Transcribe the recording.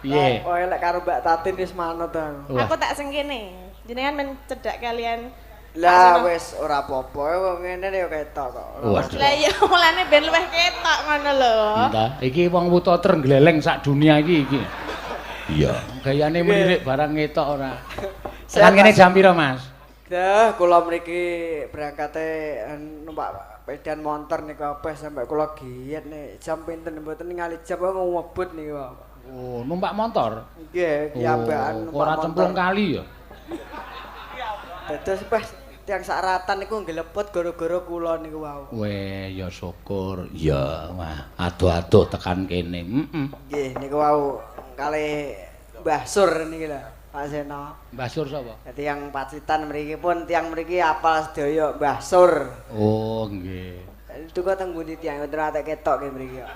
Piye? Oh, lek karo Mbak Tatin wis manut aku. Wah. Aku tak sing kene. Jenengan men cedhak kalian. Lah wis ora apa-apa, wong ngene ya ketok kok. Waduh. Lah iya mulane ben luwih ketok ngono lho. Entah, iki wong wuta trenggleleng sak dunia iki iki. Iya. Gayane melirik barang ngetok ora. Tekan kene jam pira, Mas? Dah kula mriki berangkate numpak pedan motor niku apa sampai kula giat nih jam pinten mboten ningali jam kok ngebut niku. Oh, numpak motor? Nggih, kiyambakan Oh, numpak ora motor. cemplung kali ya? Dados pas tiyang sakratan niku nggeleput gara-gara kula niku wau. Weh, ya syukur. Ya, wah, adoh-adoh tekan kene. Heeh. Nggih, niku wau kalih Mbah Sur niki lho, Pak Seno. Mbah Sur sapa? Tiyang Pacitan mriki pun tiyang mriki apal sedaya Mbah Sur. Oh, nggih. Duka teng pundi tiyang mboten ate ketok nggih mriki kok.